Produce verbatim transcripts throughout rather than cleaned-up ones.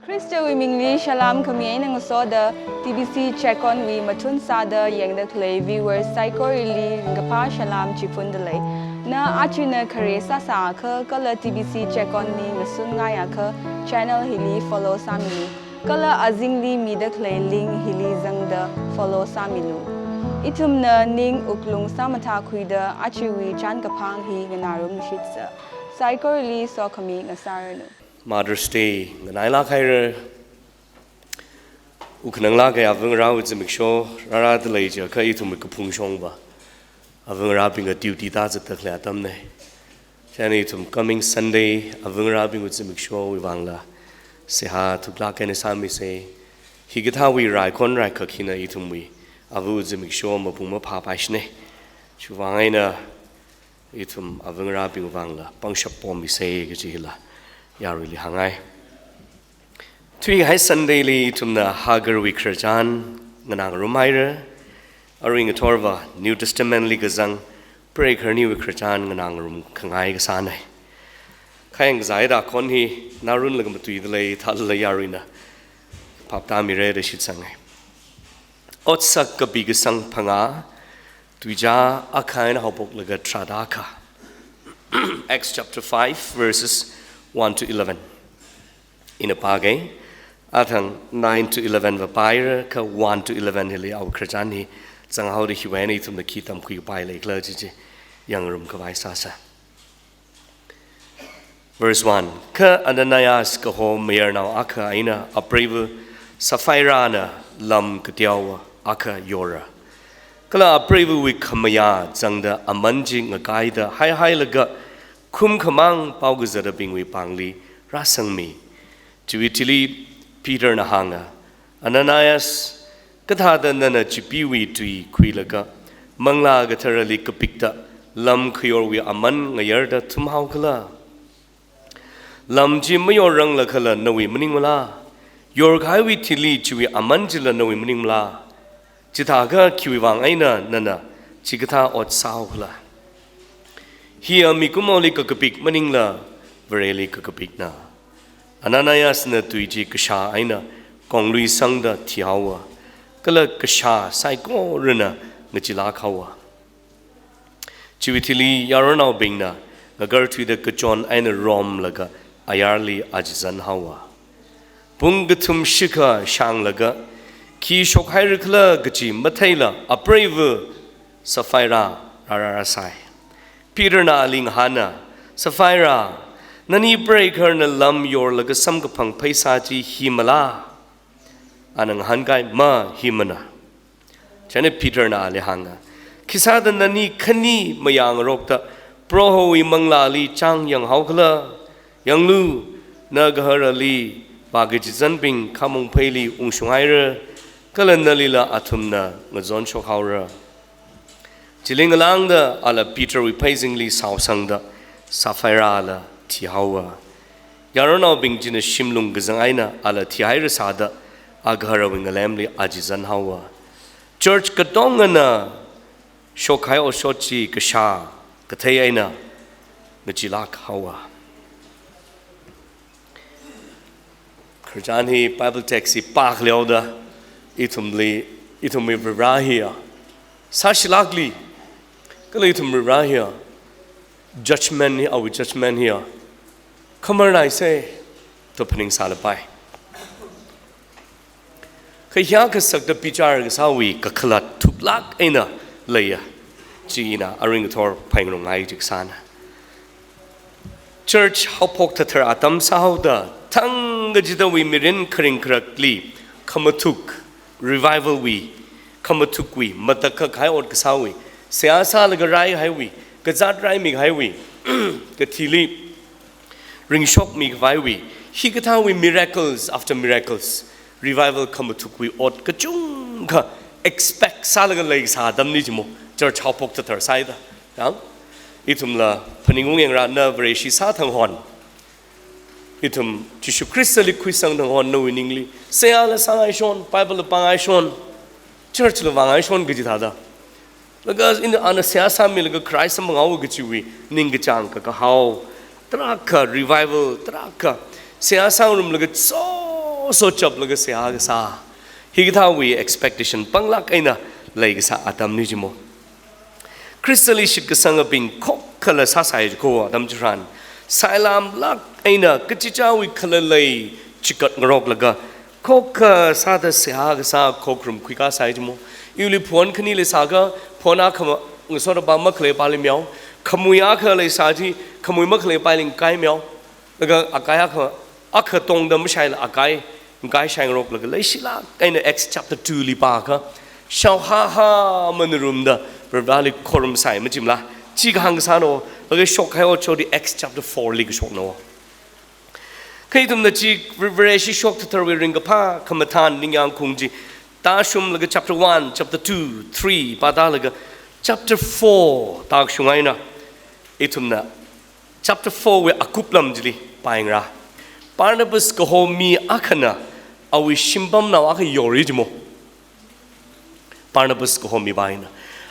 Khristawui mingli salam khami eina ngasoda T B C Check On wui mathun sāda yangda khalei viewers saikorali ringkaphā salam chiphundalei. Na achina khare sāsākha kala T B C Check On li ngasunngaiakha channel hili follow sāmilu. Kala azingli mida khalei link hili zangda follow sāmilu. Ithumna ning wuklung sāmathākhuida achiwui chānkaphang hi nganārumshitsa. Saikorali sokhami ngasāranu. Mother's Day nganailāk haira. Wukhanang lāka avangarāwui zimiksho rārādalei jiakha ithumwui kaphung shongva avangarābingwui duty tāzatda khalei atamna. Chieina ithum coming Sunday avangarābingwui zimikshowui vangla seihā thuklāk eina sāmisa. Hikathāwui raikhon raikak hina ithumwui avawui zimiksho mapung maphāpaishina. Chiwui vang eina ithum avangarābingwui vangla pangshap pommisa kaji hila yaruili hāngngai. Thuikahai Sunday li ithumna Hagarwui khararchan nganāngarum haira. Arui ngathorva New Testament li kazang preigahar aniwui khararchan nganāngarum khangai kasāna. Khayang kazāda akhon hi ngarumlaga matuidalei thālala yaruina phaptāmira da shitsangai. Otsak kapi kasang phangā, tuizā akha eina haophoklaga tharāda akha. Acts chapter five, verses one to eleven. Ina pāga, athang nine to eleven va pāhaira, kha one to eleven hili awui khararchan hi zanghaoda hiwui eina ithumna khi tamkhuipai leikhala chi chi yangngarum khavai sāsa. Verse one. Kha Ananias kaho mayarnao akha eina apreiva Sapphirana lam kateowa akha yora. Kala apreivawui khamayā zangda aman chi ngakaida haihailaga khum khamang pao kazātabingwui pāngli rāsangmi. Chiwui thili Peterna hānga, Ananias, kathāda nana chipeewui tui khuilaga Manglā Katharali kapikta lam khayorwui aman ngayarda thumhaokhala? Lam chi mayorranglakhala nawui maningmala? Yorkahaiwui thili chiwui aman chila nawui maningmala? Chithākha khiwui vang eina nana chikathā ot sāhaokhala? Hiya mikumoli kakapik maningla, Vareli kakapikna. Ananiasna tui chi kashā eina konglui sangda thihaowa, kala kashā saikorana ngachilāk haowa. Chiwui thili yaronnaobingna ngakarthuida kachon eina romlaga ayarli achizan haowa. Pung kathum shikha shānglaga, khi shokhairakhala kaji matheila apreiva Sapphira rārāra sai. Peterna ali ngahāna, Sapphira, nani preigaharna lam yorlaga samkaphang pheisā chi himala? Ana ngahānkai, ma, himana. Chieina Peterna ali hānga, khisāda nani khani mayāngarokta Prohowui Manglāli chāngyanghaokhala? Yanglu, na gaharali vākachizanbing khamong pheili ungshunghaira, kala nalila athumna ngazonshokhaora. Chili ngalāngda ala Peterwui pheizingli saosangda Sapphirala thihaowa. Yaronnaobing china shimlung kazang eina ala thihaira sāda agaharawui ngalemli achizan haowa. Church katongana shokkahai otshot chi kashā kathei eina ngachilāk haowa. Khararchan hi Bible text hi pākhaleoda ithumli, ithumwui Varivara hiya sāshilākli, kala ithum Varivara hiya judgment hi, awui judgment hiya khamar naisa da phaningsālapai. Kha hiyākha sakta bichar kasāwui kakhalat thuklāk eina leiya. China arui ngathor phaningrumngai chi kasāna. Church haophok thathar atam sāhaoda thangkachidawui mirin kharing kharakli khamathuk, revival wui khamathukwui, matakhak kahai ot kasāwui, seihā sālaga raihaiwui, kazāt raimikahaiwui, kathili ringshokmikhavaiwui, hikathāwui miracles after miracles, revival khamathukwui ot kachungkha expect sālaga leikasā atamna chimo, church haophok thathar sāhaida. Yang, ithumla phaningung yangra, na Vareshi sāthang hon, ithum Jishu Khristali khuisang thang hon nawui ningli seihāla sāngaishon, Bible la pāngaishon, church la vāngaishon kaji thāda. Laga ina ana seihā sāmilaga Christ samphanghaowa kajiwui ningkachāng kakahao, tarākha revival, tarākha seihā sāngarumlaga so sochaplaga seihā kasā. Hikathāwui expectation panglāk eina leikasā atamna jimo. Khristali shitkasangabing khokhala sāsai jiko atam chitharan, sailamlāk eina kachichāwui khalalei chikat ngaroklaga, khokha sāda seihā kasā khokharum khuikasai jimo. Iwuili phone khani leisākha, phone akha ma-, ngasoda pa makhalei pali miao. Khamui akha leisā chi, khamui makhalei pali ngakai miao. Laga akai akha, akha tongda mashaila akai, ngakai shaingaroklaga leishilāk eina Acts chapter two li pākha, shaohaha manarumda Varivarali khorumsai machimla. Chi kahāng kasāna, laga shokhai otshot hi Acts chapter four li kashokna. Kha ithumna chi Vare-, Vareshi shok thatharwui ringkaphā khamathān ningyāng khaung chi tāshunglaga chapter one, chapter two, three pātālaga chapter four tāshung eina ithumna chapter four wui akuplam chili pāyanglu. Barnabas kaho mi akhana awui shimpamnao akha yori jimo. Barnabas kaho mi pa eina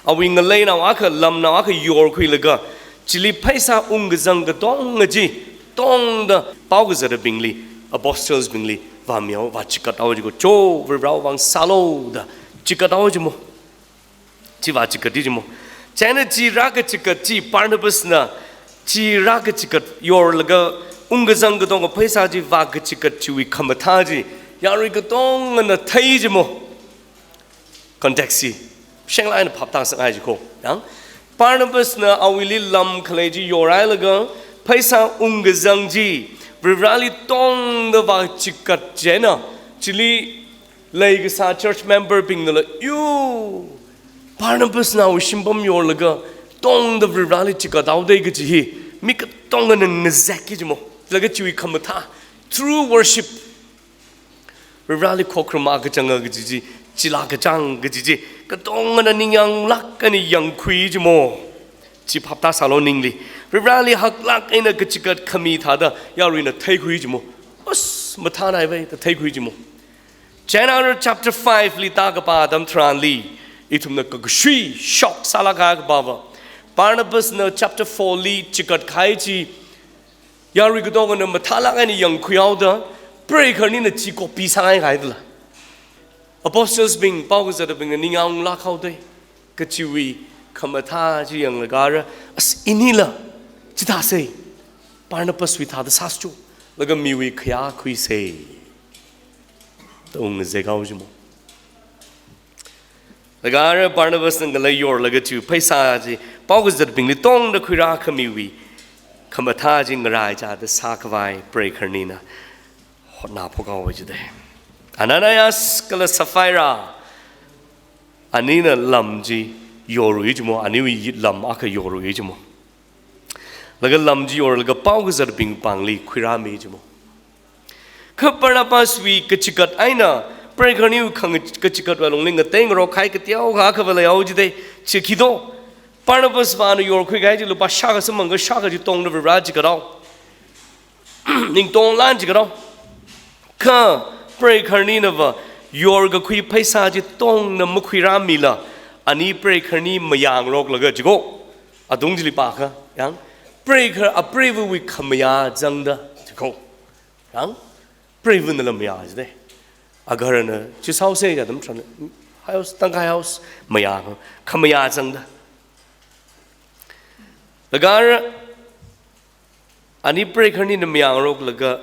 awui ngaleinao akha, lamnao akha yorkhuilaga, chili pheisā ungkazang katonga chi tongda paokazatabingli, apostles bingli vāmiao, vāchikatao jiko, cho, Varivarawui vang sālo da chikatao jimo. Chi vāchikati jimo. Chieina chi rākachikat chi, Barnabasna chi rākachikat yorlaga ungkazang katonga pheisā chi vākachikat chiwui khamathā chi yarui katongana thei jimo. Context chi shenglāk eina phaptāsangngai jiko. Yang, Barnabasna awuili lam khalei chi yorhailaga, pheisā ungkazang chi Varivarali tongda vāchikat chieina, chili leikasā church member bingnala, "Yu, Barnabasna awui shimpam yorlaga tongda Varivarali chikathaodei," kaji hi mi katongana ngazekki jimo. Laga chiwui khamathā, true worship, Varivarali khokharum kachanga kaji chi, chila kachang kaji chi katongana ningyānglāk eina yangkhui jimo. Chi phaptāsālu ningli. Varivarali haklāk eina kachikat khami thāda yaruina theikhui jimo. Us, mathānai vai da theikhui jimo. Chieina chapter five li tākapā atam tharanli, ithumna kakashui shock sālāk kahai kapā va, Barnabasna chapter four li chikatkahai chi yarui katongana mathālāk eina yangkhuihaoda, preikharnina chi copy sāngaikahai dala. Apostles bing, paokazatabingna ningyānglāk haodei kajiwui khamathā chi yanglaga ara, as inila chithāsei, Barnabaswui thāda sāschu, laga miwui khayā khuisei da ungngazek hao jimo. Laga ara Barnabasna ngalei yorlaga chi pheisā chi paokazatabingli tongda khuirā khamiwui khamathā chi ngaraichāda sākhavai preikharnina hotnā phok haowa jidei. Ananias kala Sapphira, anina lam chi yorui jimo, aniwui lam akha yorui jimo. Laga lam chi yorlaga paokazatabing pāngli khuirāmi jimo. Kha Barnabaswui kachikat eina preikharniwui khang-, kachikatwui lungli ngateingarok kahai kateokha akha va leihao jidei, chi khi do. Barnabas vāna yorkhui kahai chi lupā shākha samphang kha shākha chi tongda Varivara chikathao. Ningtonglan chikathao. Kha preikharnina va yorkakhui pheisā chi tongna makhuirāmila, ani preikharni mayāngaroklaga jiko. Atung chili pākha, yang, preikhar, apreiva̱wui khamayā zangda jiko. Yang, preivana lam ya jide. Agarana, chi saosei ya dam tran, house, tangkhai house, maya, khamaya zangda. Laga ara, ani preikharnina mayangaroklaga,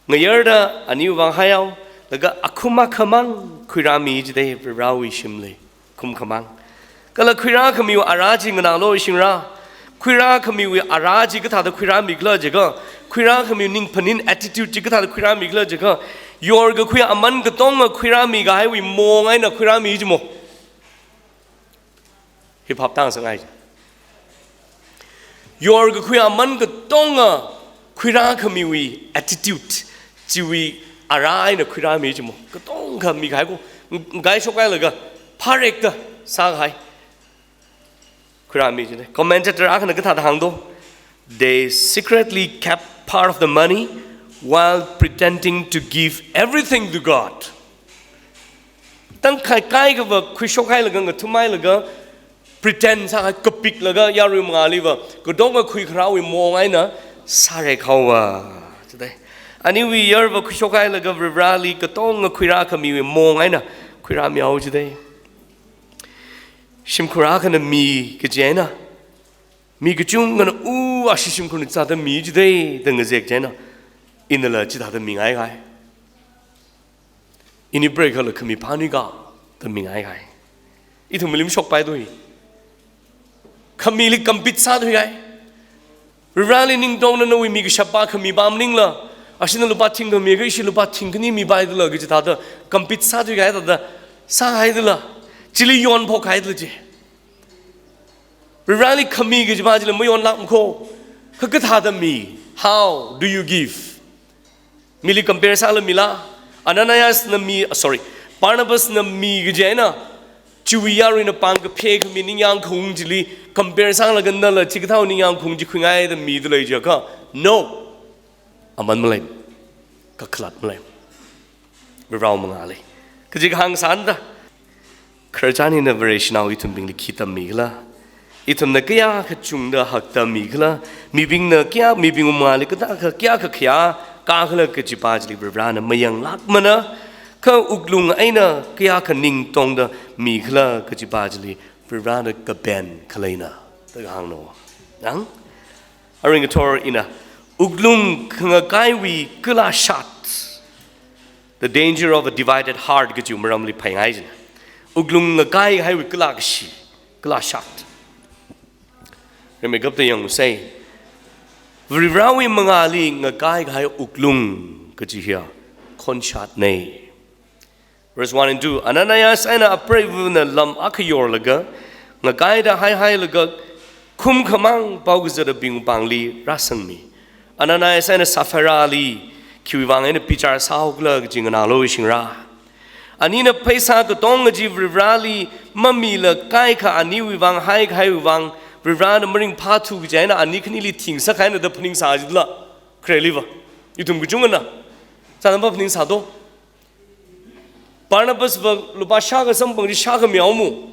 ngayarda, ani vang haiyao, laga akhum akhamang, khuirāmi jide, Varewui shimli. Khum khamang. Kala khuirā khamiwui ara chi nganālu shingra. Khuirā khamiwui ara chi kathāda khuirāmikhala jiakha. Khuirā khamiwui ningphanin attitude chi kathāda khuirāmikhala jiakha. Yorkakhui aman katonga khuirāmi kahaiwui mong eina khuirāmi jimo. Hi phap tāngasakngai. Yorkakhui aman katonga khuirā khamiwui attitude, chiwui ara eina khuirāmi jimo. Katonga mi kahai ko, ng-, ngaishok kahailaga, pharekda sākahai. Khuirāmi jine. Commentator akhana kathāda hāngdo. They secretly kept part of the money while pretending to give everything to God. Tangkhai kaikha va khuishokhailaga, ngathumhailaga, pretend sākahai, kapiklaga yarui mangāli va, katonga khuikharāwui mong eina sārekhaowa. Chidai. Aniwui yarva khuishokhailaga Varivarali katonga khuirā khamiwui mong eina khuirāmihaowa jidei. Shimkhur akhana mi kaji eina, mi kachungkhana, "U, ashi shimkhurna chithāda mi jidei," da ngazek chieina, inala chithāda mingaihai. Ini break khala khami phānui ka, da mingaihai. Ithum milim shokpai tui. Khamili compete sāthuihai. Varivarali ningtongda nawui mi kashapa khami pa maningla, ashina lupā thingkha miakha ishi lupā thingkhani mipai dala kaji thāda compete sāthuihai thāda sāhai dala. Chili yonphok haidala chi. Varivarali khami kaji pa chila mayonlākmakho. Kha kathāda mi? How do you give? Mili compare sāla mila? Ananiasna mi, ah, sorry, Barnabasna mi kaji eina, chiwui yaruina pāng kaphe khami ningyāng khaung chili compare sālaga nala chikathāwui ningyāng khaung chi khuingaida midalei jiakha, no. Aman malei. Kakhalat malei. Varivarawui mangāli. Kaji kahāng sānda. Khararchan hina Vareshinao ithumbingli khi tammikhala? Ithumna kayākha chungda haktammikhala? Mibingna kayā, mibingwui mangāli kathākha, kayākha khayā kakhala kaji pa chili Varivarana mayanglākmana. Kha wuklung eina kayākha ningtongda mikhala kaji pa chili Varivarana kapen khaleina da kahāngna. Nang? Arui ngathor ina wuklung khangakaiwui kalāshat. The danger of a divided heart kajiwui maramli phaingai jina. Wuklung ngakaihaiwui kalākashi, kalāshat. Rimeikapta yangsa. Varivarawui mangāli ngakaikahai wuklung kaji hiya khonshatnei. Verse one and two, Ananias eina apreivana lam akha yorlaga, ngakaida haihailaga, khum khamang pao kazatabingwui pāngli rāsangmi. Ananias eina Sapphirali khiwui vang eina bichar sāhaokhala kaji nganālu shingra. Anina pheisā katonga chi Varivarali mamila kaikha aniwui vang haikahaiwui vang Varivarana maringphāthu kaji eina ani khanili thingsak haina da phaningsā jila. Khareliva. Ithum kachungana. Chānam pa phaningsā to. Barnabasva lupā shākha samphang chi shākha mihaomo.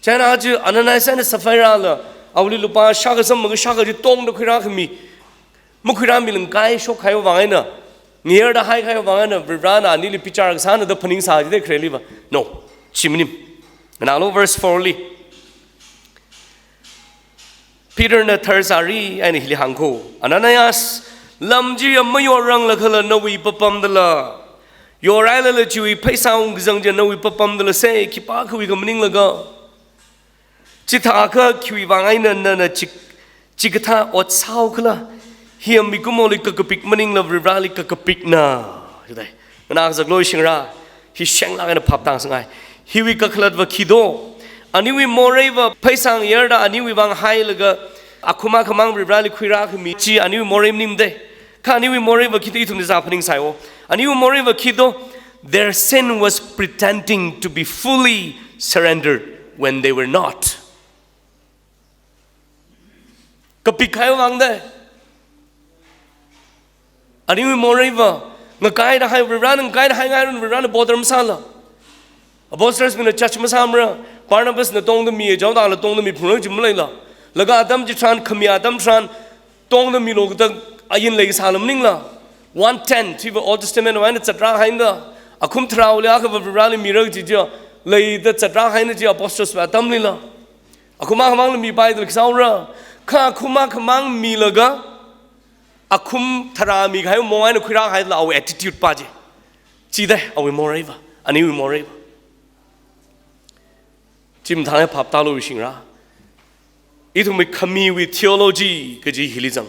Chieina chi Ananias eina Sapphirala awuili lupā shākha samphang shākha chi tongda khuirā khami. Makhuirāmila ngakaishokhaiwui vang eina, ngayarda haikahaiwui vang eina, Varivarana anili bichar kasāna da phaningsā jidei khareliva. No. Chi maning. Nganālu verse four li. Peterna tharsāri eina hili hāngkho, Ananias, lam chiya mayorranglakhala nawui papamdala, yorailala chiwui pheisā ungkazang chiya nawui papamdalase, khipākhawui kha maninglaga. Chithākha khiwui vang eina nana chi, chikathā ot sāhaokhala? Hiya mikumoli kakapik maningla Varivarali kakapikna. Jidei. Nganā kazaklu shingra, hi shenglāk eina phaptāngasakngai. Hiwui kakhalatva khi to? Aniwui moreiva pheisā ngayarda aniwui vang hailaga, akhum akhamang Varivarali khuirā khami chi aniwui morei maningmade. Kha aniwui moreiva khi to ithumna zā phaningsāo. Aniwui moreiva khi to, their sin was pretending to be fully surrendered when they were not. Kapikhaiwui vangde. Aniwui moreiva ngakaida hai, Varivarana ngakaida haingairanu, Varivarana bother masāla. Apostles bingna church masāmara, Barnabasna tongda mi, Jodala tongda mi phungrang chi maleila. Laga atam chitharan, khami atam tharan, tongda milu kathā ain leisāla maningla. One tenth, chiva Old Testament wui eina zatrā haida. Akhum tharāwuili akhava Varivarali mira kaji chiya, leida zatrā haina chi Apostles wui atamlila. Akhum akhamangla mipaida khisāura. Kha akhum akhamang milaga, akhum tharā mikahai mong eina khuirāhaila awui attitude pa chi. Chidei, awui moreiva, aniwui moreiva. Chi mathāngai phaptālu shingra. Ithumwui khamiwui theology kaji hili zang.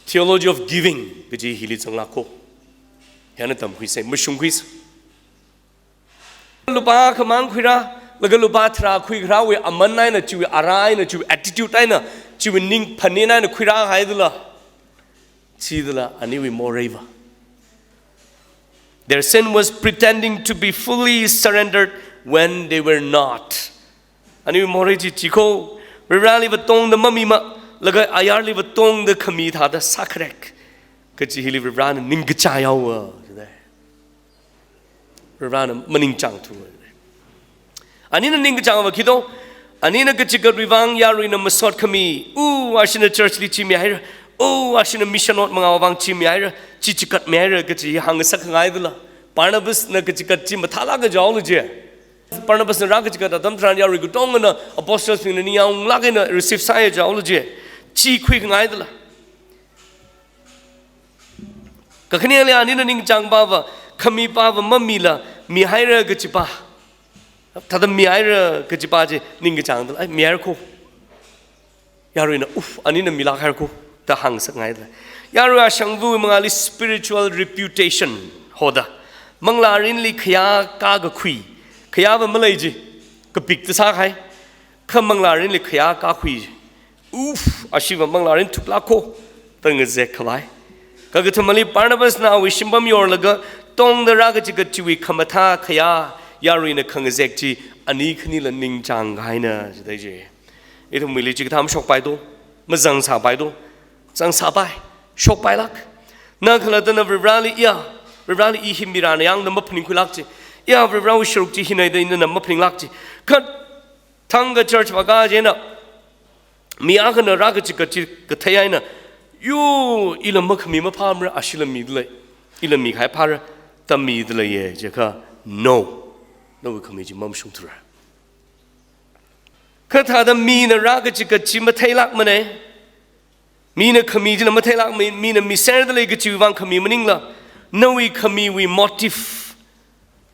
Theology of giving kaji hili zanglākho. Yana tamkhuisa, mashungkhuisa. Lupā khamang khuirā, laga lupā tharā khuikharāwui aman eina, chiwui ara eina, chiwui attitude eina, chiwui ningphanin eina khuirāhaidala. Chidala aniwui moreiva. Their sin was pretending to be fully surrendered when they were not. Aniwui morei chi chikho, Varivaraliva tongda mamima, laga ayarliva tongda khami thāda sākharek. Kaji hili Varivarana ningkachāng yaowa. Varivarana maningchāngthu. Anina ningkachāngva khi to, anina kachigatwui vang yaruina masot khami, u, ashina church li chimihaira, Oh, ashina mission ot mangā vang chi mihaira, chi chikat mihaira kachi hāngngasak ngai dala. Barnabasna kachikat chi mathālāka jaola je. Barnabasna rākachikat atam tharan yarui katongana apostles bingna ningyāng unglāk eina receive sāya jaola je. Chi khuingai dala. Kakhaneli anina ningchāngpava, khamipava mamila, mihaira kachipa. Thāda mihaira kachipa chi ningkachāng dala, ai, mihaira kho. Yaruina, uf, anina milāk haira kho, da hāngsak ngai dala. Yarui ashangva mangāli spiritual reputation hoda. Manglārinli khayā kakakhui. Khayāva malei ji, kapikta sākahai. Kha manglārinli khayā kakhui ji. Uf, ashiva manglārin thuklāk kho, da ngazek khavai. Kakathumali Barnabasna awui shimpam yorlaga, tongda rākachikat chiwui khamathā khayā, yaruina khangazek chi, ani khanila ningchāng kahaina, jidai je. Ithumwuili chikathā mashokpai do, mazangsāpai do, zangsāpai, shokpailāk. Na khalattana Varivarali iya, Varivarali i hi mirana yangda maphaningkhuilāk ji. Iya Varivarawui sharuk chi hina da inana maphaninglāk ji. Kha thangkha church vāka jina, mi akhana rākachikat chi kathei eina, yo, ila makhami maphāmara, ashila midalei, ila mikahai phāra, da midaleiya jiakha, no. Nawui khami chi mamashungthura. Kha thāda mina rākachikat chi matheilākmana. Mina khami chila matheilākmana, mina miserdalei kachiwui vang khami maningla, nawui khamiwui motive.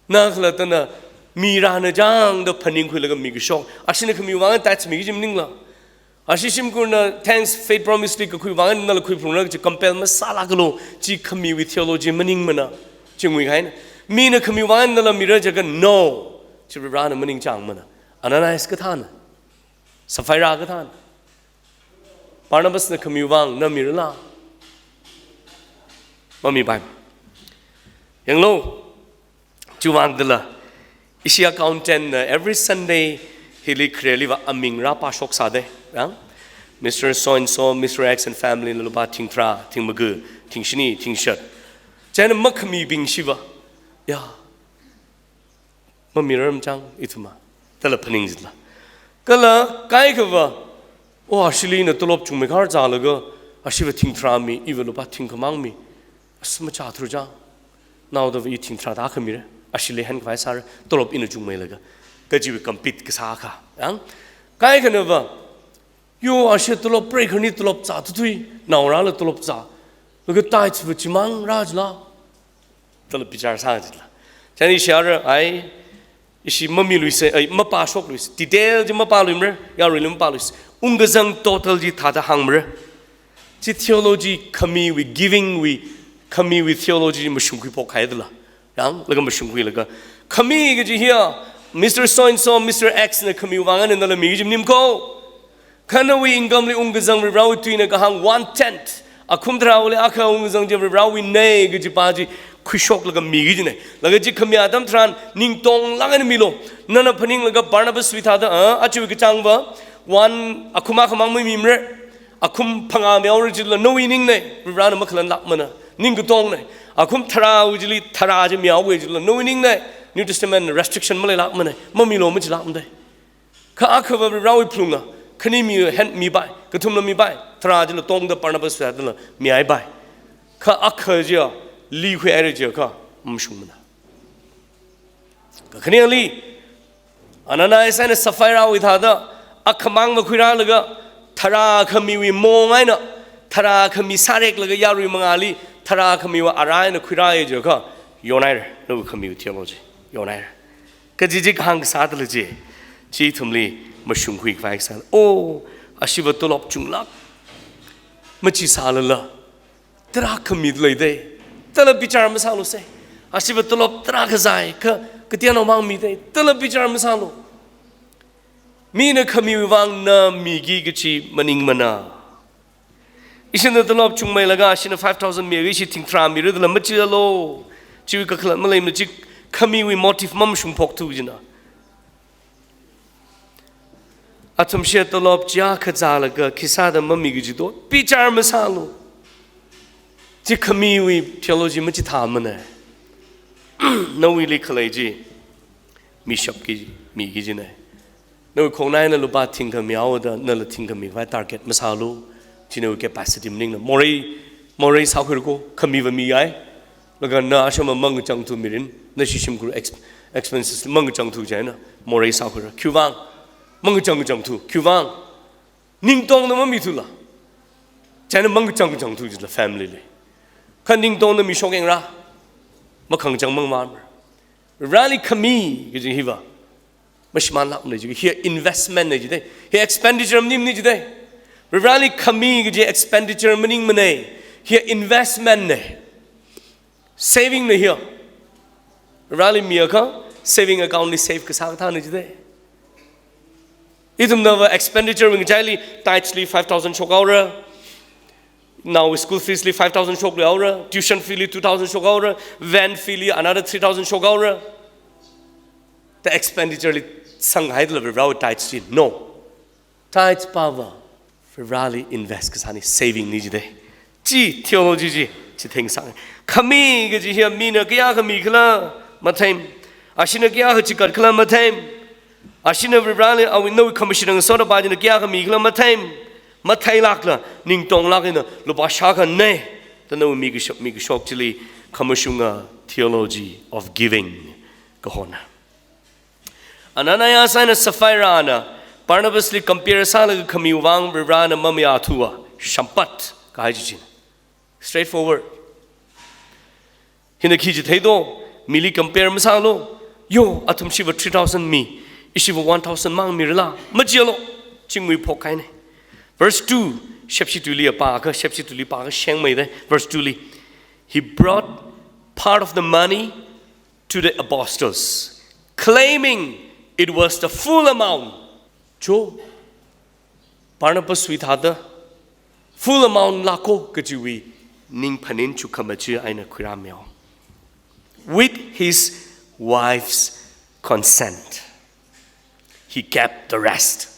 Na khalattana, mirana changda phaningkhuilaga mikashok. Ashina khamiwui vang tithes miki kaji maningla. Ashi shimkhurna thanks, faith promise li kakhuiwui vang nala khuiphalungra kachi compel masālākalu, chi khamiwui theology maningmana. Chi nguikahaina. Mina khamiwui vang nala mira jiakha no. Chi Varivarana maningchāngmana. Ananias kathāna. Sapphira kathāna. Barnabasna khamiwui vang na mirala? Mamipai. Yanglu, chiwui vang dala, ishi accountant na every Sunday hili khareliva aming rāpāshok sāda, yang? Mister So and so, Mister X and family na lupā thingtharā, thingmagā, thingshini, thingshat. Chieina makhamibing shiva, ya, mamirarmachang ithumva, dala phaning jila. Kala kaikhava, o, ashili ina tolop chungmeikahar zālaga, ashiva thingtharā mi, iva lupā thingkhamang mi, as machāthur chang. Naodava i thingtharā tākha mira, ashili hankhavai sāra, tolop ina chungmeilaga. Kajiwui compete kasākha, yang? Kaikhanava, yo, ashi tolop preikharni tolop zā tutui, naorala tolop zā. Laga tithes va chimang rā jila. Dala bichar sā jila. Chieina ishi ara, ai, ishi mamiluisa, ai, mapāshokluisa. Detail chi mapāluimara, yaruili mapāluisa. Ungkazang total chi thāda hāngmara. Chi theology khamiwui, giving wui, khamiwui theology mashungkhui phokhai dala. Yang, laga mashungkhuilaga. Khami kaji hiya, Mister So and so, Mister X na khamiwui vang eina nala mi kaji maning kho. Kha nawui income li ungkazang Varivarawui tuina kahāng one tenth. Akhum tharāwuili akha ungkazang chi Varivarawui nei kajipa chi khuishoklaga mi kajina. Laga chi khami atam tharan ningtonglāk eina milu. Nana phaninglaga Barnabaswui thāda, ah, achiwui kachāngva, one akhum akhamang mamimara. Akhum phangā mihaora jila nawui ningna, Varivarana makhalanlākmana, ning katongna. Akhum tharāwui chili tharā chi mihaowa jila nawui ningna, New Testament restriction maleilākmana, mamilu majilākmada. Kha akhava Varivarawui phalunga, khani mi hen mipai, kathumla mipai, tharā chila tongda Barnabaswui thādala mihaipai. Kha akha chiya, likhuihaira jiakha, mashungmana. Kakhaneli, Ananias eina Sapphirawui thāda, akhamang makhuirālaga, tharā khamiwui mong eina, tharā khami sāreklaga yarui mangāli, tharā khamiwui ara eina khuirāya jiakha, yonhaira, nawui khamiwui theology, yonhaira. Kaji chi kahāng kasā dala chi, chi ithumli mashungkhuikhavai kasā. Oh, ashiva tolop chunglāk, machi sālala, tarākha midalei da, dala bichar masālusa. Ashiva tolop tarākha zāi, kha, kateonaomang mida, dala bichar masālu. Mina khamiwui vang na miki kachi maningmana. Ishina tolop chungmeilaga, ishina five thousand mihaowa, ishi thingtharā mira dala machialu. Chiwui kakhalat maleimana, chi khamiwui motive mamashungphok thu jina. Athumshe tolop chiakha zālaga khisāda mami kaji do, bichar masālu. Chi khamiwui theology machithāmana. Nawuili khalei chi, mishapki, mi kajina. Nawui khongnaina lupā thingkha mihaoda, nala thingkha mikhavai target masālu. China capacity maningla. Morei, morei sākhuira ko, khamiva miyai. Laga na ashama mangachangthu mirin, na shishim kuru ex-, expenses mangachangthu chieina, morei sākhuira. Khiwuivang, mangachang changthu, khiwuivang. Ningtongna mamithula. Chieina mangachang changthu jila family li. Kha ningtongna mishok yangra. Makhangachang mangmamra. Vareli khami kaji hiva mashimānlākmana ji, hi investment na jida. Hi expenditure maning mana jida. Vareli khami kaji expenditure maningmana. Hi investment na. Saving na hi. Vareli miakha saving account li save kasā kathāna jida. Ithumna va expenditure wui ngachaili tithes li five thousand shokhaora. Nao school fees li five thousand shokluihaora, tuition fee li two thousand shokhaora, van fee li another three thousand shokhaora. Ta expenditure li sanghaidala Vareli tithes chi. No. Tithes pava Vareli invest kasāna, saving na jida. Chi theology chi, chi thengsang. Khami kaji hi mina kayākha mikhala matheimana. Ashina kayākha chikat khala matheimana. Ashina Vareli awui nawui khamashit ngasoda pajina kayākha mikhala matheimana. Matheilākla, ningtonglāk eina, lupā shākha nei. Ta nawui mikashok, mikashok chili khamashunga theology of giving kahona. Ananias eina Sapphira na Barnabas li compare sālaga khamiwui vang Varena mamayāthuwa, shampat, kahai chi china. Straightforward. Hina khi chitheido, mili compare masālu, yo, athum shiva three thousand mi, ishiva one thousand mang mirala, majialu, chingwui phok kahaina. Verse two, Shepshi tuili pākha, Shepshi tuili pākha shengmeida, verse two li. He brought part of the money to the apostles, claiming it was the full amount. Cho, Barnabas wui thāda full amount lāko kajiwui ningphanin chukhamachi eina khuirāmihaowa. With his wife's consent, he kept the rest.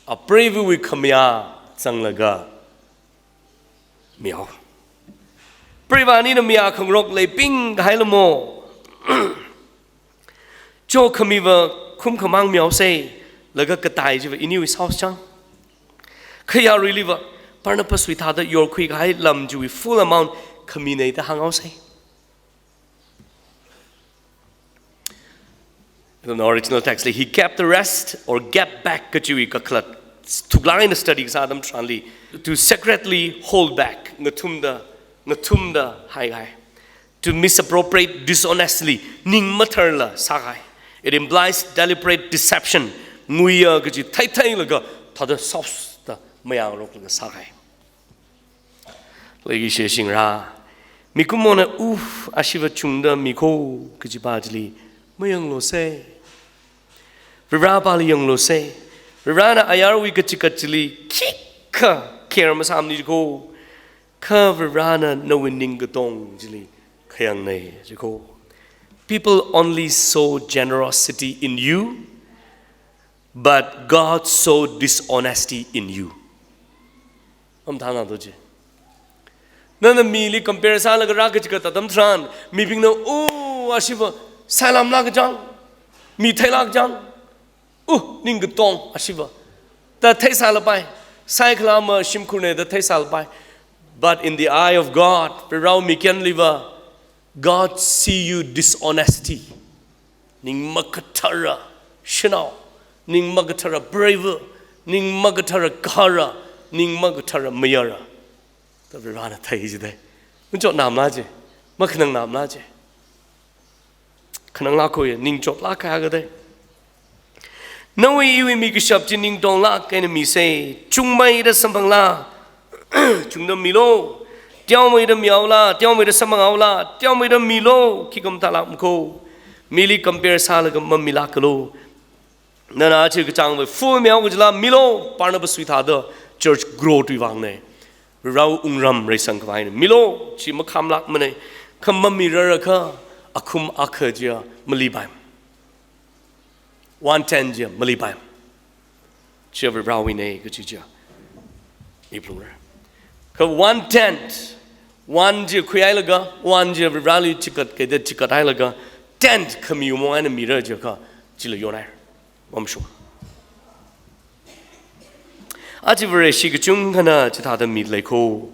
Apreiva̱wui khamayā zanglaga mihaowa. Preiva̱ anina mayā khangarok leibing kahaila mo. Cho khamiva khum khamang mihaosa, laga katai chiva iniwui sāhaosa chang. Kha yaruiliva, Barnabas wui thāda yorkhui kahai lam chiwui full amount khamina da hānghaosa. In the original text, he kept the rest or gave back kajiwui kakhalat. Thuklāk eina study kasā atam tharanli, to secretly hold back, ngathumda, ngathumda haikahai. To misappropriate dishonestly, ning matharla sākahai. It implies deliberate deception. Nguiya kaji theitheilaga, thāda sāhaoda mayāngaroklaga sākahai. Leikashi shingra. Mikumona, "Uf, ashiva chungda miko," kaji pa chili mayanglusa. Vare pali yanglusa. Varena ayarwui kachikat chili khikha care masāmana jiko. Kha Varena nawui ningkatong chili khayangna jiko. People only sow generosity in you, but God sow dishonesty in you. Mathānado chi. Nana mili compare sālaga rā kachikat atam tharan, mibingna, "Oh, ashiva sailamlāk kachang, mi theilāk kachang. Oh, ningkatong ashiva," da theisālapai. Saikhala mashimkhurna da theisālapai. But in the eye of God, Varewui mikyanliva, God see you dishonesty. Ning makathara shanao, ning makathara preiva̱, ning makathara kahara, ning makathara mayara. Da Varena thei jida. Ningchotnamla chi, makhanangnamla chi. Khananglākoya, ningchotlāk kahai kadai. Nawui iwui mikashap chi ningtonglāk eina misa, chungmeida samphangla, chungda milu, teomeida mihaola, teomeida samphanghaola, teomeida milu, khikha mathālāk mako. Mili compare sālaga mamilākalu. Nana aja kachāngwui full mihao kajila milu, Barnabas wui thāda church grow tui vangna. Varewui wungram reisang khavaina. Milu, chi makhamlākmana. Kha mamirarkha, akhum akha chiya malipai. One tenth chiya malipai. Chiya Varewuina kachi chiya. Iplu ra. Kha one tenth, one chiya khuihailaga, one chiya Vareli chikat kaida chikathailaga, tenth khami mo eina mira chiakha, chila yonhai. Mamashung. Aja Vareshi kachungkhana chithāda mi leikho,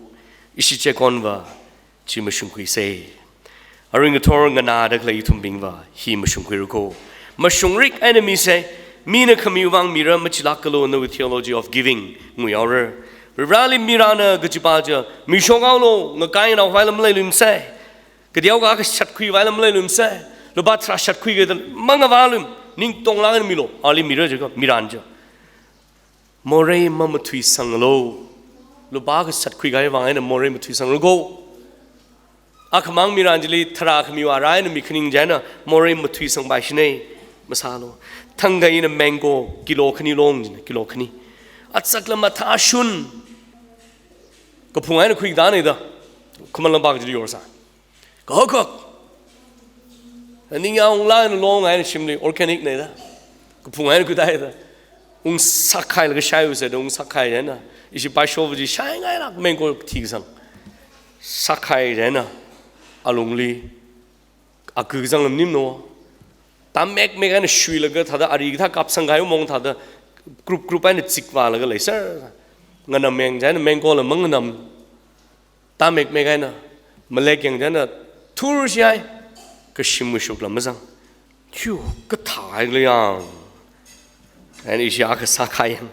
ishi chekonva chi mashungkhuisa. Aring kathor nganāda khalei ithumbingva hi mashungkhuira kho. Mashungrik eina misa, mina khamiwui vang mira machilākkalu nawui theology of giving nguihaora. Vareli mirana kajipa chi, mishokhaolu, ngakainao vailam leilumsa. Kateokha kashatkhui vailam leilumsa. Lupā tharā shatkhuikida mangavālum, ning tonglāk eina milu, ali mira jiakha, miran chi. Morei mamathuisanglu. Lupā kashatkhui kahai vang eina morei mathuisanglu kho. Akhamang miran chili tharā khamiwui arai eina mikhaning chieina morei mathuisangpaishina, masālu. Thangkha ina mango kilo khani long jina, kilo khani. Atsakla mathāshun. Kaphung eina khuikadana da. Khuman lampā kachili yorsa. Kahok kahok. Ningyāng unglāk eina long eina shimli organic na da. Kaphung eina khuida da. Ungsākhailaga shaiusa da, ungsākhai chieina. Ishi paishowa chi shaingailāk mango thikasang. Sākhai chieina. Alungli. Aku kazang lam nim no. Tamekmek eina shuilaga thāda ari kathā kapsang kahai mong thāda group group eina chikvālaga leiser. Nganameng chieina mangola manganam. Tamekmek eina, malekyang chieina thurshihai, kashim kashukla mazang. Chu, kathāhaila yang. Eina ishi akha sākhaiyang,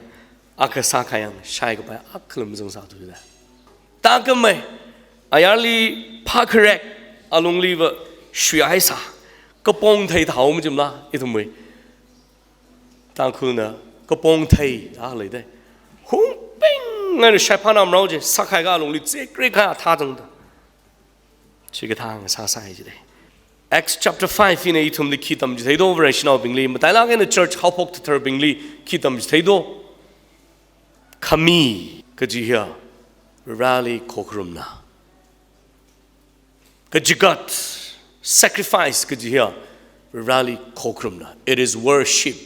akha sākhaiyang, shaikapai akhala mazang sāthuda. Tākamei, ayarli phākharek, alungliva shuihaisa, kapong thei thao majimla, ithumwui. Tangkhulna kapong thei da leida. Hungpeng eina shaiphānam rao chi, sākhaiakha alungli tsekrekha thāzangda. Chikathā ngasāsai jida. Acts chapter five ina ithumli khi tamchitheido, Vareshinaobingli, matailāk eina church haophok thatharbingli khi tamchitheido. Khami kaji hiya, Vareli khokharumna. Kachigat, sacrifice kaji hiya, Vareli khokharumna. It is worship,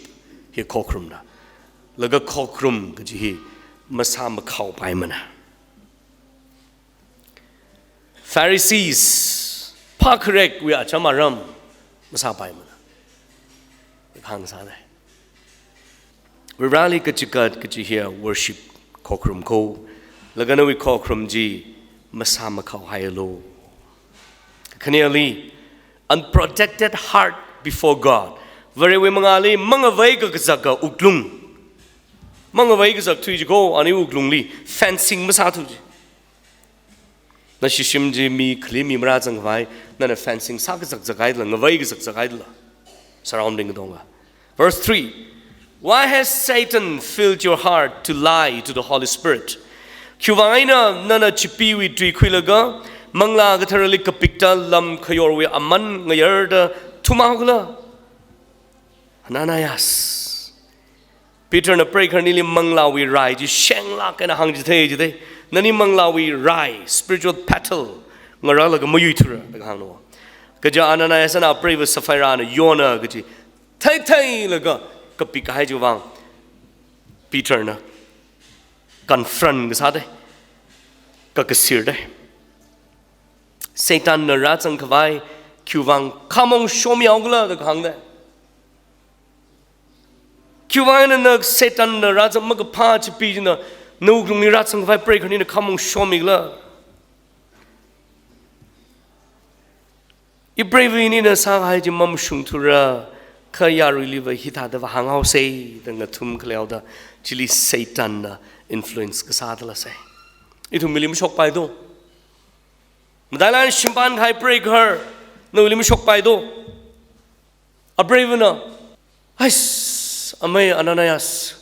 hi khokharumna. Laga khokharum kaji hi masāmakhaopaimana. Pharisees, phākharekwui acham aram masāpaimana. Khang sāda. Vareli kachigat kaji hiya worship khokharum kho, laga nawui khokharum chi masāmakhaohaialu. Khaneli, unprotected heart before God. Varewui mangāli mangavei kakazaka wuklung. Mangavei kazak thui chi kho, ani wuklungli fencing masāthu chi. Nashi shim chi mi khali mi marāzangkhavai, nana fencing sākazakzakhaila, ngavei kazakzakhaila. Surrounding katonga. Verse three. Why has Satan filled your heart to lie to the Holy Spirit? Khiwuivang eina nana Chipeewui tui khuilaga, Manglā Katharali kapikta lamkhayorwui aman ngayarda thumhaokhala? Ananias. Peterna preikharanili manglāwui rai chi shenglāk eina hāngchithei jida. Nani manglāwui rai, spiritual battle, ngarālaga mayuithura, da kahāngna. Kaja Ananiasna apreiva Sapphirana yona kaji theitheilaga kapik kahai chiwuivang Peterna confront kasāda, kakasirda. Satanna rāzangkhavai khiwuivang khamong shomihaokhala da kahāngda. Khiwuivang eina na Satanna rāzang makaphā Chipee china nawui wuklungli rāzangkhavai preikharanina khamong shomikhala? Ipreiva inina sākahai chi mamashungthura, kha yaruiliva hithādava hānghaosa da ngathum khaleihaoda, chili Satanna influence kasā dalasa. Ithum mili mashokpaido. Matailāk eina shimpān kahai preigaharna nawuili mashokpaido. Apreivana, "Hais, amei Ananias,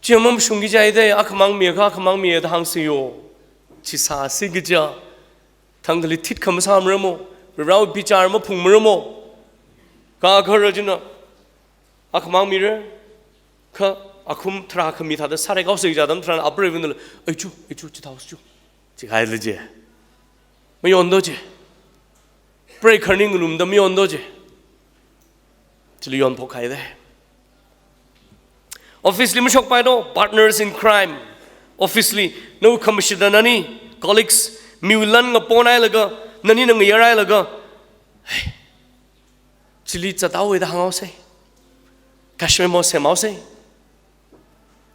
chi mamashungki jihaida, akhamang miakha akhamang miya da hāngsi yo. Chi sāsi kaja. Thangkhali thit khamasā maramo, Varewui bichar maphung maramo." Kha agahara china akhamang mira, kha akhum tharā khami thāda sārikhaosa kaja atam tharan apreivanala, "Ei chu, ei chu, chithāhaosa chu," chikahai lei je. Mayonda je. Preikharan ngalumda mayonda je. Chili yonphok haida. Office li mashokpaido, partners in crime. Office li, nawui khamashida nani, colleagues, miwui lan ngaponhailaga, nanina ngayarhailaga, "Hey, chili zathaowa" da hānghaosa. Cash memo semhaosa.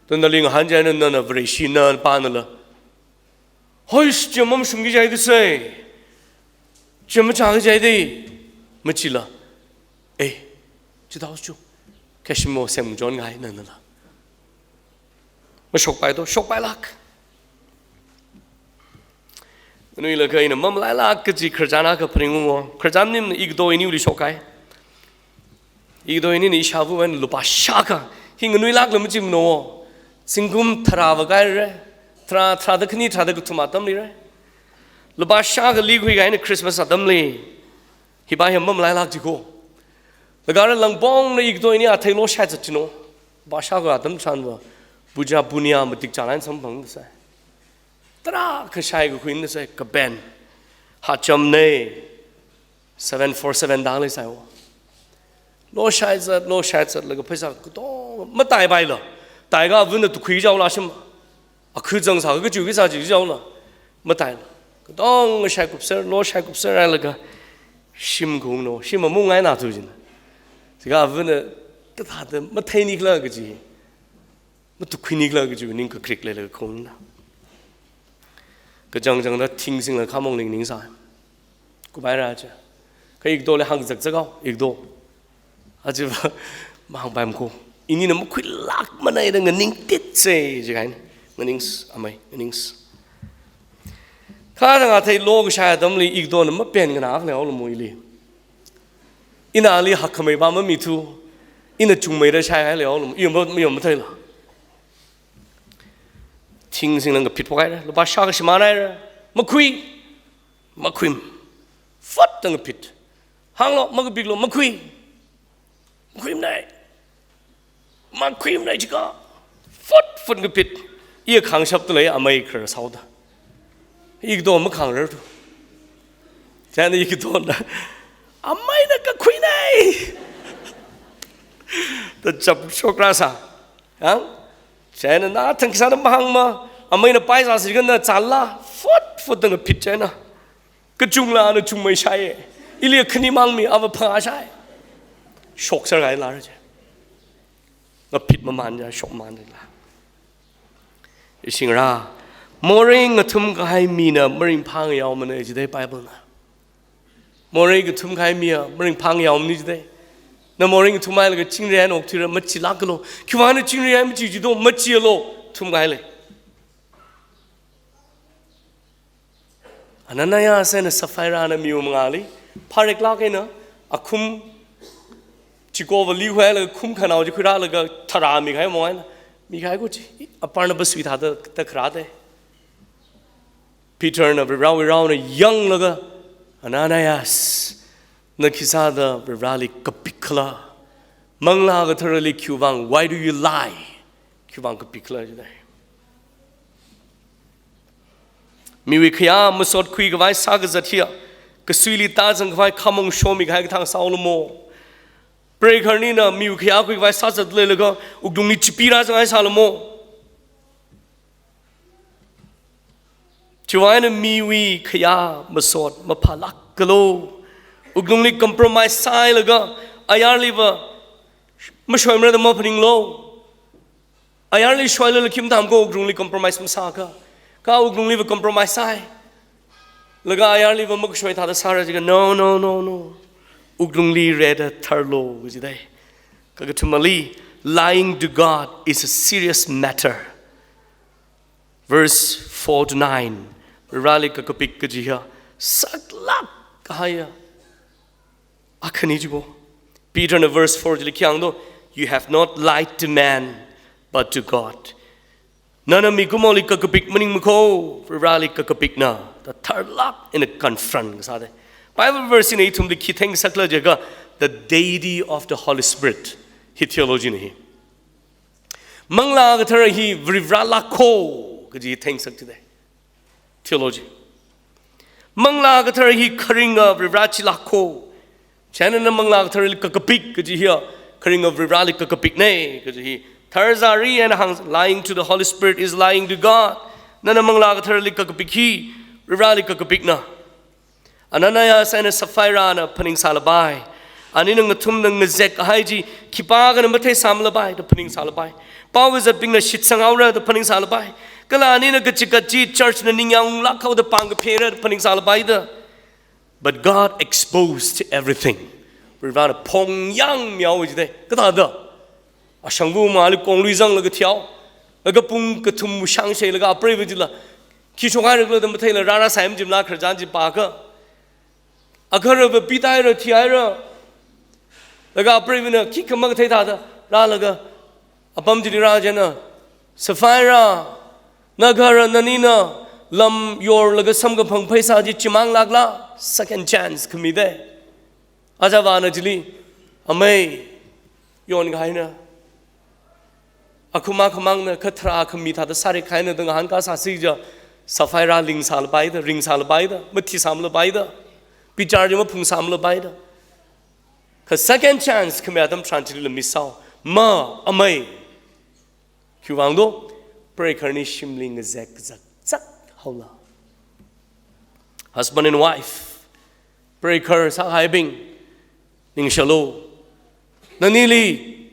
Tun nali ngahān chieina nana Vareshi napa nala, "Hoish, chi mamashungki jai da sai. Chi machāki jai da." Machila, "Eh, chithāhaosa chu. Kashimo semchon ngai nanala." Mashokpai to, shokpailāk. Nganuilakha ina mamalailāk kaji khararchan akha phaningungo. Khararchan maningmana, igdo iniwuili shokkahai. Igdo inina ishāvawui eina lupā shākha, hi nganuilākla machimano. Zingkum tharā vākahaira. Tharā, tharāda khani, tharāda kathum atamlira. Lupā shākha likhuikahai eina Christmas atamli. Hipa hi mamalailāk jiko. Laga ara langpongna igdo ini athei loshai zat jino. Lupā shākha atam tharanva puja punya matik chālāk eina samphangda sai. Tarākha shaikakhui eina sai, kapen, hacham nei, seven four seven da leisai o. Loshai zat, loshai zatlaga pheisā katonga mataipaila. Taikha avana tukhui jaola shim. Akhu zangsā kachiwui sā chi jaola. Mataila. Katonga shaikupser, loshai kupser hailaga shim kungno, shim mamungngaina tu jina. Chikha avana kathāda matheinikhala kaji, matukhuinikhala kaji ning kakrik leilaga kungna. Kachangchangda thing singla khamong ning ningsā. Kupaira cha. Kha igdoli hāngzakzak haowa, igdo. Achiva mahāngpaimako. Inina makhuilākmana da nganingtit sai jikahaina. Nganings, amei, nganings. Kha da ngathei lokashai atamli igdona mapen nganā akha leihaolamo ili. Ina ali hakkhamei pa mamithu. Ina chungmeida shaihai leihaolamo. Iyam, iyam matheila. Thing singla ngaphit phokhaira. Lupā shākha shimānhaira. Makhui. Makhuim. Fat da ngaphit. Hānglo, makapiklo, makhui. Makhuimana. Makhuimana chikha. Fat, fat ngaphit. Iya khangshapda lei amei kharā saoda. Igdo makhangrar tu. Chieina igdona, "Ameina kakhuina." Da chap shokra sā. Yang? Chieina na thang khisāda mahāngma. Ameina paisā sikana chāla. Fat, fat da ngaphit chieina. Kachungla ana chungmei shai. Ili khani mangmi ava phangā shai. Shokser kahai lar je. Ngaphit mamān ja, shokmān la. Ishingra, morei ngathum kahai mina maringphā ngayaomana jidai Bible na. Morei ngathum kahai miya maringphā ngayaomani jidai. Na morei ngathum hailaga chingri eina okthuira, machilākalo. Khiwuivang na chingri eina machi jido, machialo, thum kahai lei. Ananias eina Sapphira na miwui mangāli, phareklāk eina, akhum chikova lihuilaga khum khanao chi khuirālaga tharā mikahai mong eina, mikahai ko chi, a Barnabas wui thāda, da kharā dei. Peter na Varivarawui raona yanglaga, "Ananias, na khisāda Varivarali kapik khala? Manglā Katharali khiwuivang, why do you lie? Khiwuivang kapik khala?" jidai. Miwui khayā masot khuikhavai sākazat hiya, kasuili tāzang khavai khamong shomikahai kathang sāolamo. Preigaharnina miwui khayā khuikhavai sāzat leilaga, wuklungli chipira zanghai sālamo. Chiwui eina miwui khayā masot maphālākalo. Wuklungli compromise sāhailaga, ayarliva mashoimara da maphaninglo. Ayarli shoilala khim tamko wuklungli compromise masākha. Kha wuklungliva compromise sāhai. Laga ayarliva makashoi thāda sāra jiakha, no, no, no, no. Wuklungli rida tharlo, kajidai. Kakathumali, lying to God is a serious matter. Verse four to nine. Varivarali kakapik kaji hiya saklāk kahaiya akhani jibo. Peter na verse four chili khi hāngdo, "You have not lied to man, but to God." Nana mikumoli kakapik maningmako, Varivarali kakapikna, da tharlāk eina confront kasā dei. Bible verse hina ithumli khi theingasakkhala jiakha, the deity of the Holy Spirit. Hi theology na hi. Manglā Kathara hi Varivaralākho kaji theingasak jidai. Theology. Manglā Kathara hi kharinga Varivara chilākho. Chieina na Manglā Katharali kakapik kaji hiya kharinga Varivarali kakapikna kaji hi. Tharzari eina hāng, lying to the Holy Spirit is lying to God. Nana Manglā Katharali kakapik hi Varivarali kakapikna. Ananias eina Sapphira na phaningsālapai. Anina ngathumna ngazek kahai chi khipākhana matheisāmalapai da phaningsālapai. Pao kazatbingna shitsanghaora da phaningsālapai. Kala anina kachikat chi church na ningyāng unglākhao da pāng kaphera da phaningsālapai da. But God exposed everything. Varivarana phongyāngmihaowa jida. Kathāda? Ashangva mangāli konglui zanglaga thihao. Laga pung kathum shangshailaga apreiva chila khi shokhaira khala da matheila rārāsai majimla khararchan chi pākha. Agaharava pitāhaira, thihaira. Laga apreivana khikha makathei thāda rālaga apam chili rā chieina, Sapphira, nagahara nanina lam yorlaga samkaphang pheisā chi chimanglākla? Second chance khamida. Ajavāna chili, amei, yonkahaina. Akhama khamangna kha tharā khami thāda sāri kahaina da ngahānkasāsi chiakha, Sapphira lingsālapai da, ringsālapai da, mathisāmalapai da, bichar chi maphungsāmalapai da. Kha second chance khami atam tharan chilila mishao, ma, amei. Khiwuivang do, preigahar ni shimli ngazek kazak zakhaola. Husband and wife, preigahar sākahaibing, ningshilo. Nanili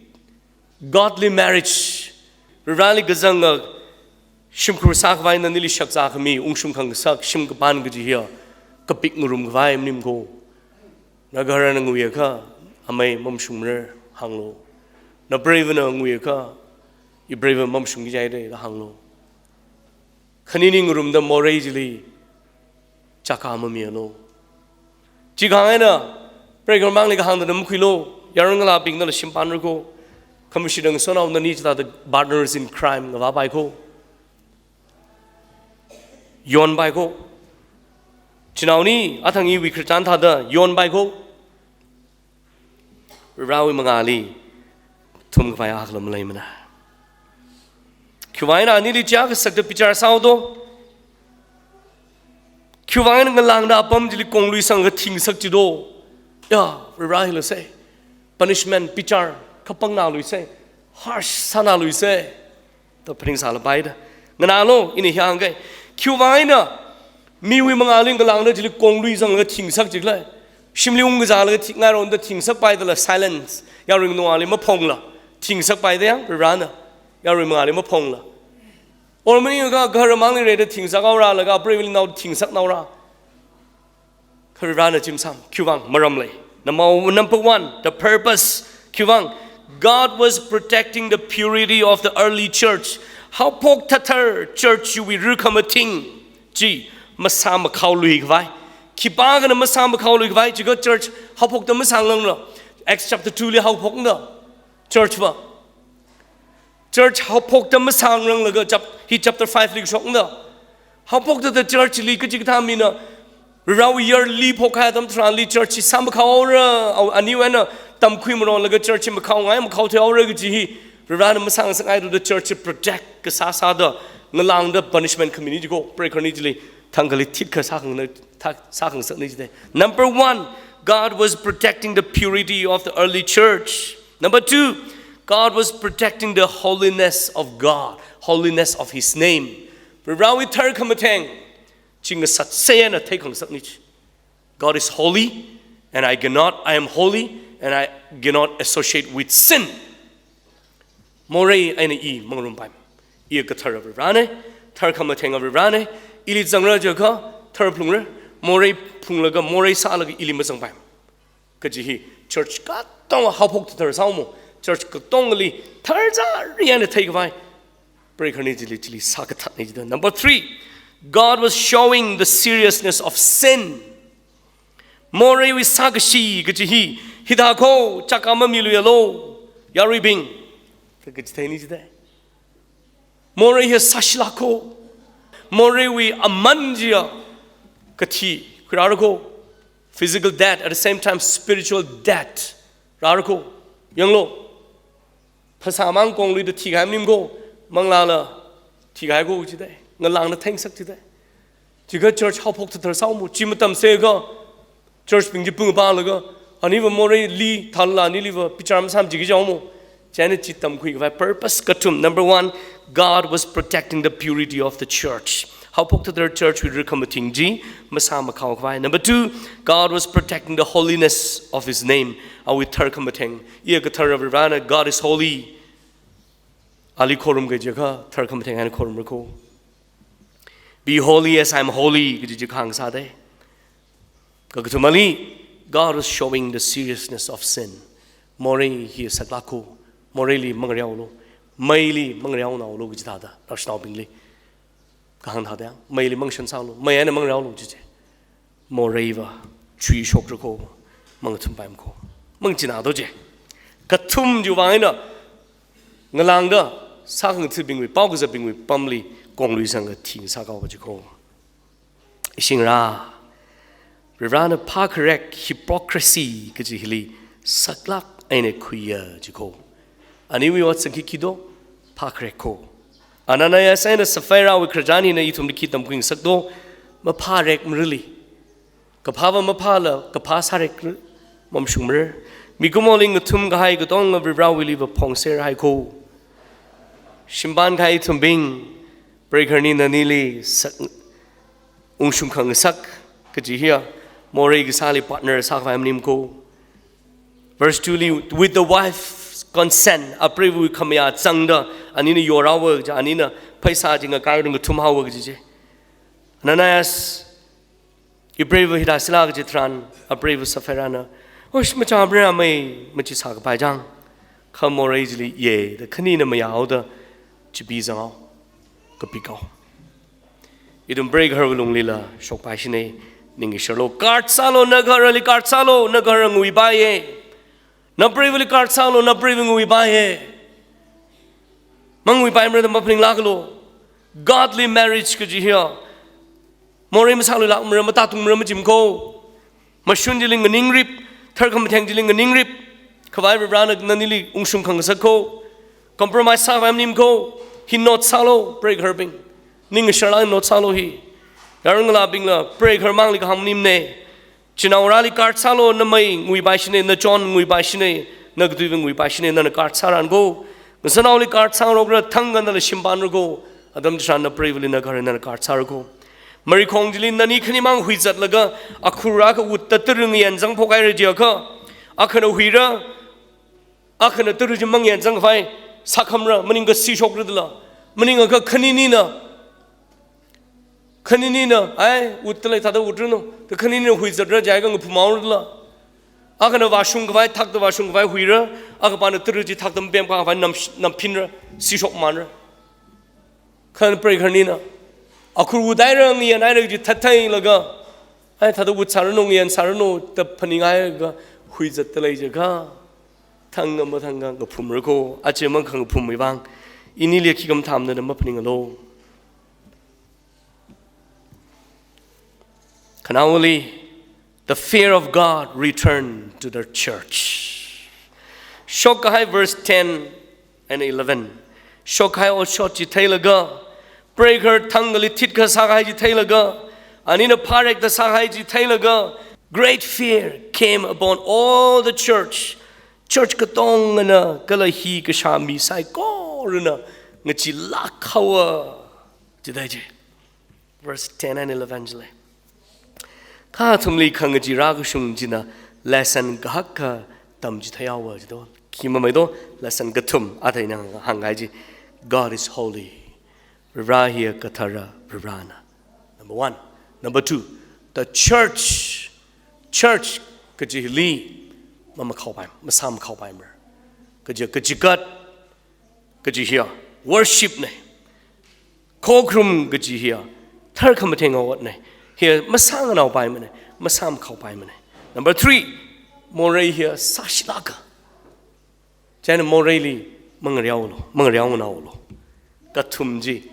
godly marriage, Varivarali kazanga shimkhur sākhavai nanili shakzā khami, ungshung khangasak, shim kapān kaji hiya, kapik ngarumkhavai maning ko. Nagaharana nguiakha, amei mamashungmara hānglo. Napreivana nguiakha, ipreiva mamashungki jihaira da hānglo. Khanini ngarumda morei chili chaka mamialo. Chikha eina, preigahar mangli kahāngda makhuilo, yaron ngalābingna la shimpānra ko. Khamashit ngasotnao nani chithāda partners in crime ngavāpai ko. Yonpai ko. Chinaoni, athang iwui khararchan thāda yonpai ko. Varivarawui mangāli thumkhavai akhala maleimana. Khiwuivang eina anili chiyākha sakta bichar sāhaodo? Khiwuivang eina ngalāngda apam chili konglui sanglaga thingsak chido? Ya, Varivara hila se. Punishment, bichar, kapangna luise. Harsh sāna luise. Da phaningsālapai da. Nganālo, ina hi hāngkei. Khiwuivang eina miwui mangāli ngalāngda chili konglui zanglaga thingsak chikhala? Shimli ungkazālaga thi-, ngaironda thingsakpai dala silence. Yarui ngalungli maphongla. Thingsakpai da yang, Varivarana. Yarui mangāli maphongla. Or maningakha gahara mangli rida thingsakhaora laga, apreivali nao thingsaknaora. Kha Varivarana chimsang, khiwuivang maram lei. Number, number one, the purpose. Khiwuivang, God was protecting the purity of the early church. Haophok thathar church wui rikhamathin chi masāmakhaoluikhavai. Khipākhana masāmakhaoluikhavai, chiakha church haophokta masānglangla. Acts chapter two li haophokna. Church va. Church haophokta masānglanglaga chap-, hi chapter five li shokna. Haophokta the church li kachikathā mina Varivarawui yarli phokkahai atam tharanli church hi sāmakhaohaora, au, aniwui eina tamkhui maronlaga church hi makhaongai, makhaotheohaora kaji hi Varivarana masāngasakngai do the church hi protect kasā sāda ngalāngda punishment khamini chiko, preigahar ni chili thangkhali thitkha sākhangna, thak-, sākhangasakni chida. Number one, God was protecting the purity of the early church. Number two, God was protecting the holiness of God, holiness of His name. Varivarawui tharkhamatheng chi ngasatsei eina theikhangasakni chi. God is holy, and I cannot, I am holy, and I cannot associate with sin. Morei eina i mangarumpai. I kathara Varivarana, tharkhamatheng Varivarana, ili zangra jiakha thar phalungra, morei phalunglaga, morei sālaga ili mazangpai. Kaji hi church katonga haophok thathar sāhaomo, church katongali tharzari eina theikhavai preigahar ni chili, chili sākathatni chida. Number three, God was showing the seriousness of sin. Moreiwui sākashi kaji hi, hithākho chaka mamiluialo, yaruibing, kachitheini chida. Morei hi sāshilākho. Moreiwui aman chiya kathi khuirārakho. Physical death, at the same time spiritual death rārakho. Yanglu. Phasā mang kongluida thikahai maningkho, manglāla thikahaikho chida. Ngalāngna theingasak chida. Chikha church haophok thathar sāhaomo, chi matamseka church bing chi pung palaga, aniva moreili thanla, aniliva bichar masāmajiki jihaomo. Chieina chi tamkhuikhavai purpose kathum. Number one, God was protecting the purity of the church. Haophok thāda church wui rikha mathing chi masāmakhao khavai. Number two, God was protecting the holiness of his name. Awui tharkha matheng. Iya kathara Varena, God is holy. Ali khorumki jiakha tharkha matheng eina khorumra kho. Be holy as I am holy, kaji chi kahāng sāda. Kakathumali, God was showing the seriousness of sin. Morei hi saklāk kho, moreili mangareolu, meili mangareonaolu kaji thāda, naoshinaobingli kahāng thāda, meili mangashansālu, mei eina mangareolu chi chi. Moreiva chuishokra kho, mangathumpaimara kho, mangachina do chi. Kathum chiwui vang eina, ngalāngda sākhangathabingwui, paokazābingwui pamli kongluisang kathing sākao kaji kho. Ishingra, Varena phākharek hypocrisy kaji hili saklāk eina khuiya ji kho. Aniwui ot sangki khi do, phākharek kho. Ananias eina Sapphira wui khararchan hina ithumli khi tamkhuingasak do, maphārekmarali. Kaphāva maphāla, kaphā sārek mamashungmara. Mikumoli ngathumkahai katonga Varewuiliva phongserhai kho. Shimpānkahai ithumbing, preigahar nina nanili sak, ungshung khangasak kaji hiya, morei kasāli partner sākhavai maning kho. Verse two li, with the wife's consent, apreiva khamayā zangda, anina yorhaowa kaji, anina pheisā chi ngakairang ngathumhaowa kaji chi. Ananias, ipreiva hithā sāla kaji tharan, apreiva Sapphirana, "Ush, machāmara mei, machi sākapai chang. Kha morei chili ye, da khanina mayāhaoda, chipi zanghao, kapikao." Ithum preigahar lungli la shokpaishina, ningshilo, guard sālo, nagaharali guard sālo, nagahara nguipaiya. Napreivali guard sālo, napreiva nguipaiya. Manguipaimara da maphaninglāklo. Godly marriage kaji hiya, morei masāluilākmara, matātungmara majim kho. Mashun chili nganingrip, tharkha matheng chili nganingrip khavai Varena nanili ungshung khangasak kho. Compromise sākhavai maning kho. Hi note sālo, preigaharbing. Ningshilāk note sālo hi. Yaron ngalābingla preigahar mangli kahāng maningmana. Chinaongarāli guard sālo, namei nguipaishina, nachon nguipaishina, nakatuiva nguipaishina, nana guard sāran kho. Ngasānaoli guard sāngarokra, thangkha nala shimpānra kho. Atam chitharan napreivali nagahara nana guard sāra kho. Marikhong chili nani khanimang huizatlaga, akhur akha utta tara ngayin zangphokhaira jiakha, akhana huira, akhana tara chi mangayin zangkhavai sākhamara, maningakha sishokra dala. Maningakha khaninina, khaninina, ai, utta lei thāda utranu, da khaninina huizatra jiakha ngaphumhaora dala. Akhana vāshungkhavai, thakta vāshungkhavai huira, akhapana tara chi thakta mapemkhavai nam, namphinra, sishokmanra. Kha preigahar nina akhur uthaira, ngayinhaira kaji thattheilaga, ai, thāda utsāranu, ngayinsāranu da phaninghaiakha, huizatta lei jiakha, thangkha mathangkha ngaphumra kho. Aja mang khangaphumwui vang inili khikha mathāmana da maphaninglo. Khanaowali, the fear of God returned to the church. Shokkahai verse ten and eleven. Shokkahai otshot chi theilaga, preigahar thangkhali thitkha sākahai chi theilaga, anina phārekta sākahai chi theilaga, great fear came upon all the church. Church katongana kala hi kashā mi saikorana ngacheelāk haowa. Chithei chi. Verse ten and eleven chili. Kha athumli khangachee rākashung china lesson kahaka tamchithei haowa jido. Khi mamei do, lesson kathum athei eina hānghai chi. God is holy. Vare hiya kathara Varena. Number one. Number two, the church. Church kaji hili mamakhaopai, masāmakhaopaimara. Kaji, kachigat kaji hiya worship na. Khokharum kaji hiya tharkhamatheng awot na. Hiya masānganaopaimana, masāmakhaopaimana. Number three, morei hiya sāshilāka. China moreili mangareolu, mangareonganaolu. Kathum chi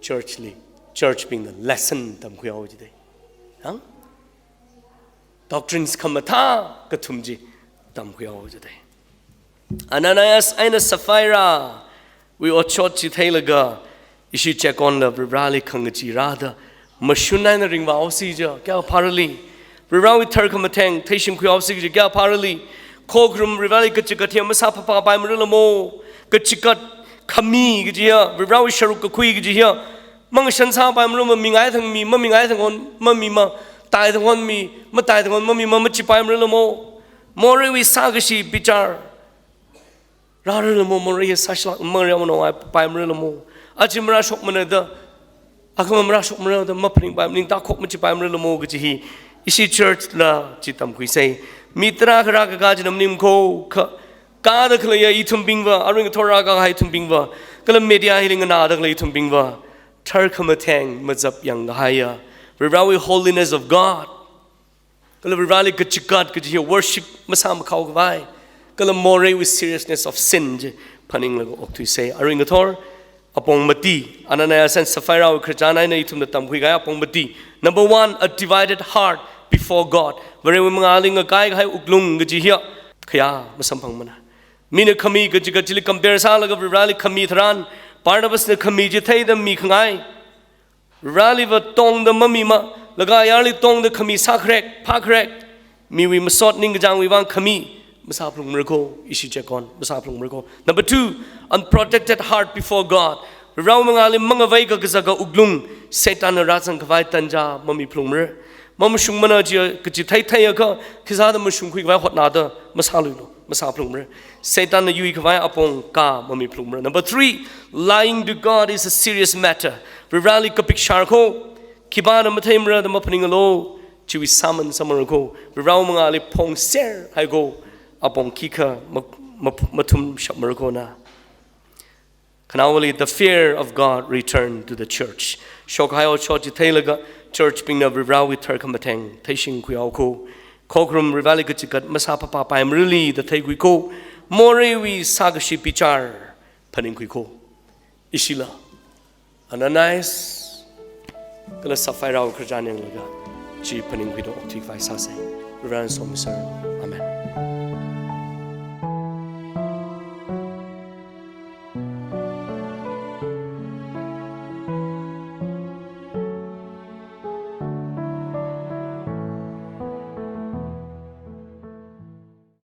church li, church bingna lesson tamkhuihaowa jide. Hang? Doctrines khamathā kathum chi tamkhuihaowa jide. Ananias eina Sapphira wui otshot chi theilaga, ishi chekonla Vareli khangachee rāda, mashun eina ringvāhaosi ja, kayākha phārali. Varewui tharkhamatheng theishingkhuihaosi ja, kayākha phārali. Khokharum Vareli kachigat hiya masāphaphāpaimaralamo. Kachigat khami kaji hiya, Varewui sharuk kakhui kaji hiya, Mangashan sāpaimara, mamingai thang mi, mamingai thang hon, mami ma, tai thang hon mi, matai thang hon, mami ma, machipaimara lamo. Moreiwui sākashi bichar rāra lamo, morei hi sāshilak, morei amonawai paimara lamo. Achi marāshokmana da, akhama marāshokmara da, maphaningpai, ningtakhok machipaimara lamo kaji hi ishi church la chi tamkhuisei. Mi tarākha rākakā chi maningkho, kha, kāda khaleiya ithumbingva, arui ngathor rākahai ithumbingva, kala media hili nganāda khalei ithumbingva, tharkhamatheng mazap yangkahaiya Varivarawui holiness of God, kala Varivarali kachigat kaji hi worship masāmakhao khavai, kala moreiwui seriousness of sin chi phaninglaga okthuisei. Arui ngathor apong mati, Ananias and Sapphira wui khararchan eina ithumna tamkhuikahai apong mati. Number one, a divided heart before God. Varewui mangāli ngakaikahai wuklung kaji hiya khayā masamphangmana. Mina khami kachigat chili compare sālaga Varivarali khami tharan, Barnabasna khami chi theida mikhangai, Varivaraliva tongda mamima, laga ayarli tongda khami sākharek, phākharek, miwui masot ningkachāngwui vang khami masāphalungmara kho, ishi chekon masāphalungmara kho. Number two, unprotected heart before God. Varivarawui mangāli mangavei kakazaka wuklung, Satanna rāzang khavai tanja mamiphalungmara. Mamashungmana chi kachi theitheiakha, khisāda mashungkhui khavai hotnada masāluilo, masāphalungmara. Satanna yuikhavai apong kā mamiphalungmara. Number three, lying to God is a serious matter. Varivarali kapikshar kho, khipāna matheimara da maphaningalo, chiwui sāman samphangkho. Varivarawui mangāli phongser haikho, apong khikha ma-, ma-, mathumshapmara kho na. Khanaowali, the fear of God returned to the church. Shokhaihaowa chi theilaga church bingna Varivarawui tharkhamatheng theishingkhuihaokho. Khokharum Varivarali kachigat masāpapapaimarali da theikhuikho. Moreiwui sākashi bichar phaningkhuikho. Ishila Ananias kala Sapphira wui khararchan yanglaga chi phaningkhuida okthui khavai sāsei. Varivarana somisāra. Amen.